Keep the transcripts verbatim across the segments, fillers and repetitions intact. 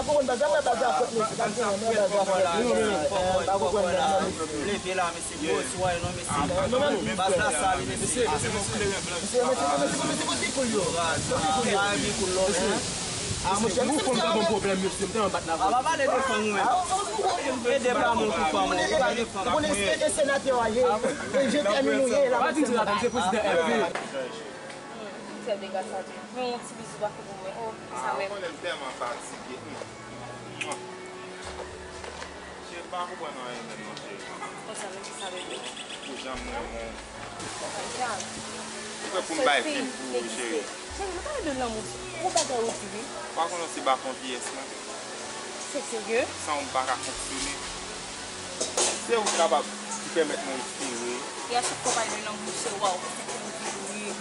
Ou konn baz la, baz la fèt, mesye, pa gen anyen, baz la fèt, mesye, pa konprann nan, mesye. Leve la, mesye, gwo swa, non, mesye. Baz la sale, mesye. Mesye, mesye, mesye, mesye, mesye, kote koul yo? Kote koul yo? Ah, monchè, mesye, mesye, mesye, pwoblèm, mesye, m te anbat la. Ah, pa pale de fanm ou menm. Ede pa moun pou fanm ou, ou pa gen fanm. Ou konnen e senatè w a ye, e je t'aime nou ye la. Pa di m senatè, m se prezidan L P. Fè dega sa tou. Men yon ti bizou pa fè pou mwen. Oh, sa menm. Konnen m tèlman fatige. Cheri, m pa konprann anyen menm non, cheri. Konsa menm ki sa, bebe. Pou jan m renmen w. Ou fè pou m bay vi pou ou, cheri. Cheri, nou pale de lanmou. Ou bagay ou di wi. Ou pa konnen se baton V S lan. Se serye? San ou m pa ka fonksyone. Se ou k kapab ki pèmèt mwen espere. E a chak fwa w pale de lanmou, cheri, waw, ou fè kè m vibre.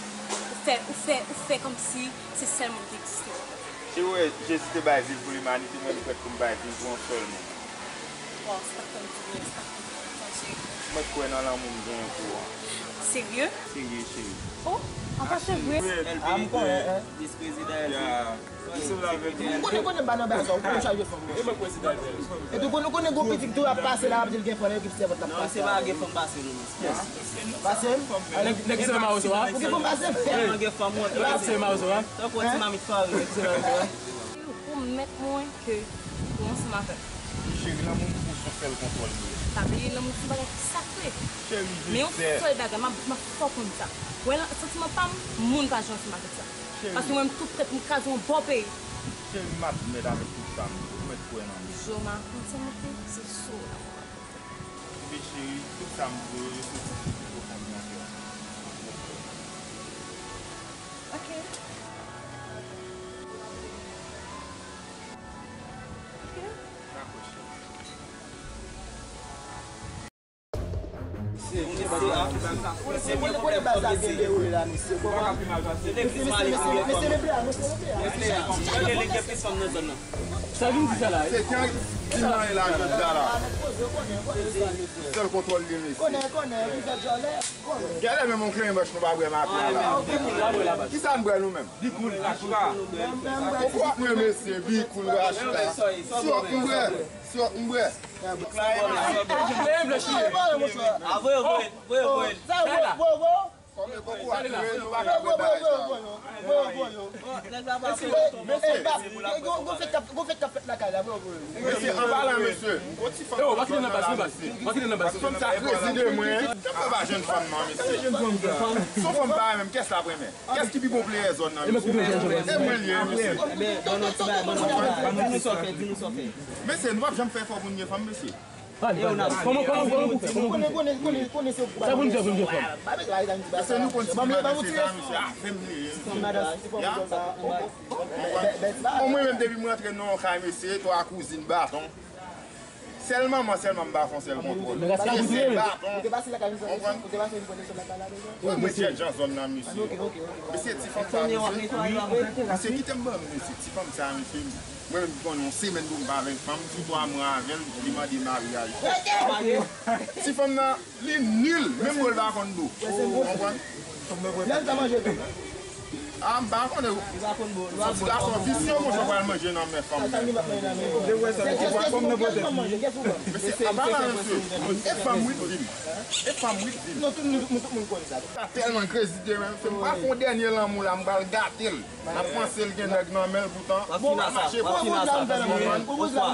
Ou fè, ou fè, ou fè kòmsi se sèl moun ki egziste pou mwen. Cheri, ou wè, Jezi te bay vi l pou limanite, mwen m prèt pou m bay vi m pou yon sèl moun. Waw, sa fè m di byen, sa fè m kontan, cheri. Mwen kwè nan lanmou m genyen pou ou an. Serye? Serye, cheri. Oh, anpa se vre? L P, vis prezidan L P. Ou konnen, konnen m pa nan bagay sa, ou konnen chaje fanm mwen. Epi konnen, konnen gon pitit tou ap pase la, ap di l gen fanm, epi sèvant l ap pase. Non, se pa gen fanm pase nou, mesye. Pase m? Nèg, nèg se mawozo a? Ou gen fanm pase m? Nèg se mawozo a? Tankou ti mamit fare, nèg se mawozo a? Ou pwomèt mwen ke ou ansanm avè m. Cheri, lanmou pou ou se yon sèl kontwòl li ye. Pa bliye, lanmou se yon bagay ki sakre. Cheri, je t'aime. Men yon sèl bagay, m ap, m ap fè w konn sa. Wè, santiman pa m, moun pa jwe ansanm avèk sa. Paske mwen, m tou prèt pou m kraze yon bò peyi. Cheri, m ap mèt avèk tout sa m ye. Ou mèt kwè nan mwen. Jou m ap monte, monte, se sou w la. Ebyen, cheri, tout sa m vle yo, yo soti sou pi pwofondman kè m. Ok. Ok. Dakò, cheri. Mesye, konnen baz la gen dewoule la, mesye. Mesye, mesye, mesye, mesye, leble a, mesye, leble a. Sa vin di sa la, wi. Se kè ki nan la jodi a la. Sèl kontwòl li, mesye. Konnen, konnen, vizaj jòlè. Gade menm yon klenyen manch nou pa bwè maten an la. Kisa n bwè nou menm? Bikoul, Rachita. Poko ap mwen, mesye, bikoul, Rachita. Sirop m bwè, sirop m bwè. Voye, voye, voye, voye. Kòm e poko ap mwen, nou pa ka bwè bagay sa. Mesye, mesye, anba la, mesye. Gon ti fanm nan zòn nan la, mesye. Gon ti fanm nan zòn nan, mesye. Fanm sa krezi de mwen. Kèt pa jèn fanm nan, mesye. Se yon fanm parèy menm, kès l ap renmen? Kès ki pi bon playè zòn nan, mesye? E mwen l ye, mesye. Ban nou ti bagay, ban nou ti bagay. Di nou sa w fè, di nou sa w fè. Mesye, nou p ap janm fè efò pou n gen fanm, mesye. Kòman, kòman, kòman pou fè? Kòman pou fè? Sa pou n fè pou n gen fanm? Mesye, nou konn si bagay, mesye, a fè m li ye, mesye. Ya? O mwen menm, depi mwen antre nan yon kay, mesye, twa kouzin, baton. Sèl manman, sèlman m pa fè yon sèl kontwòl. Mesye, baton. Konprann? Mwen, mwen jèt jan zòn nan, mesye. Mesye, ti fanm sa, mesye. Mesye, kite m ban, mesye, ti fanm sa, mesye. Mwen menm ki konnen yon semèn pou m pa avè fanm, sou twa mwa avè l, li mande maryaj. Ti fanm nan, li nil, menm dlo l pa konn dlo. Ou konprann? Lè l ta manje tou. A, m pa konnen. Li pa konn dlo. Ti gason visye, monchè, pral manje nan men fanm nan. Mesye, apa la, mesye? E fanm wi, vin. E fanm wi, vin. Non, tout moun, tout moun konn sa. Sa tèlman krezi de men, m pa fè yon dènye lanmou la, m pral gate l. M ap panse l gen nèg nan men l poutan. W ap fin a sa, w ap fin a sa. Bonswa.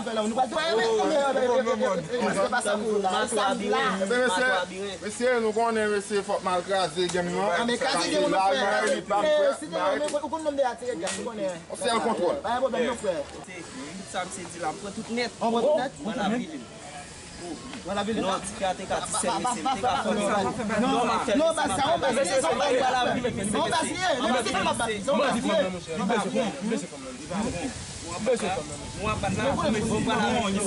Mesye, nou konnen, mesye, fòk m al kraze gang nan. Yon sèl kontwòl. Tout sa misye di la, m pran tout nèt. Mwen la vin. Non, ti pya te ka ti sèl mesye, m te ka fè l. Non, m ap fè l. Non, baz sa, on baz li ye, se on baz li ye. On baz li ye, men se pa m ap bat li, se on baz li ye. Mwen ap bat la pou mwen, bon, pa la pou mwen,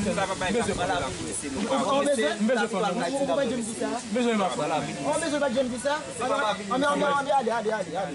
sa pa bay la pou mwen, mesye. Ou bezwen, ou bezwen fanm nan. Ou pa janm di sa. Ou bezwen pa janm di sa. Ann, ann, ann, ale, ale, ale, ale.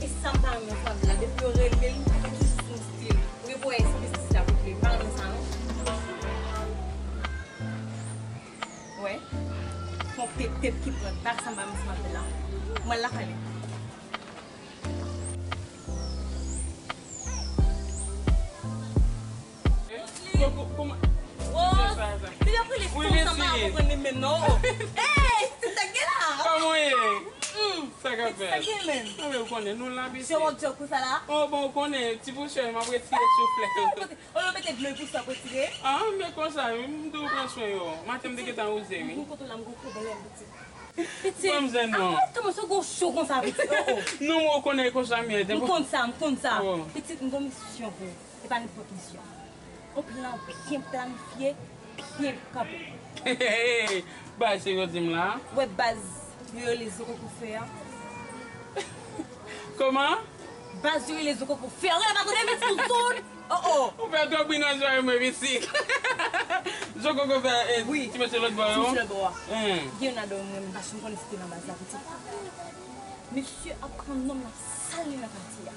E sa m pa renmen nan fanmi la, depi yo rele l, li toujou sou yon stil. Ou gen pou wè se biznis la pou li, m pa renmen sa non. Wè. Fon pep pep ki pran tak sa m pa menm si m ap la. Mwen lakay li. Rose, li ap rele konsa m pa konprann li menm non. Ey, ti tèt gen la. Kòman w ye? Sa k ap fèt? Sa gen menm? Mwen menm konnen nou la piti. Se yon djòk pou sa la? Oh bon, ou konnen ti pousyè m ap retire souflèt. Olye w mete dlo pou sa pou retire? Ah, men konsa wi, m di w pran swen yo. Maten m te gentan wouze wi. Mwen kote w la m gon pwoblèm pitit. Pitit. Ban m zen non. Kòman sa w gon cho konsa pitit? Oh oh. Non, mwen konnen konsa m ye. M konn sa, m konn sa. Pitit, m gon misyon pou ou. E pa nenpòt misyon. Yon plan byen planifye, byen kanpe. Baz, se yo di m la. Wè baz, yo rele zo koko fè a. Kòman? Baz, yo rele zo koko fè a. Wè la pa tande pitit ou soud. Oh oh. Ou fè twòp bri nan zòrèy mwen pitit. Zo koko fè a, ti mesye lòt bò yo. Ti mesye lòt bò a. Gen yon ladan yo mwen, m pa janm konnen si te nan baz la pitit. Misye ap pran nonm l ap sal li nan katye a.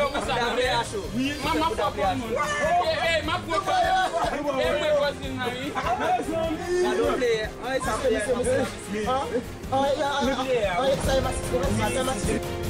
yo konsa, tande. Manman fò pou moun. E, e, m ap pran kòb. E mwen vwazin nan, wi. Gade yon plè. An, e sa, se misye, misye. An, an, e, an, e, sa, e masis, sa, e masis.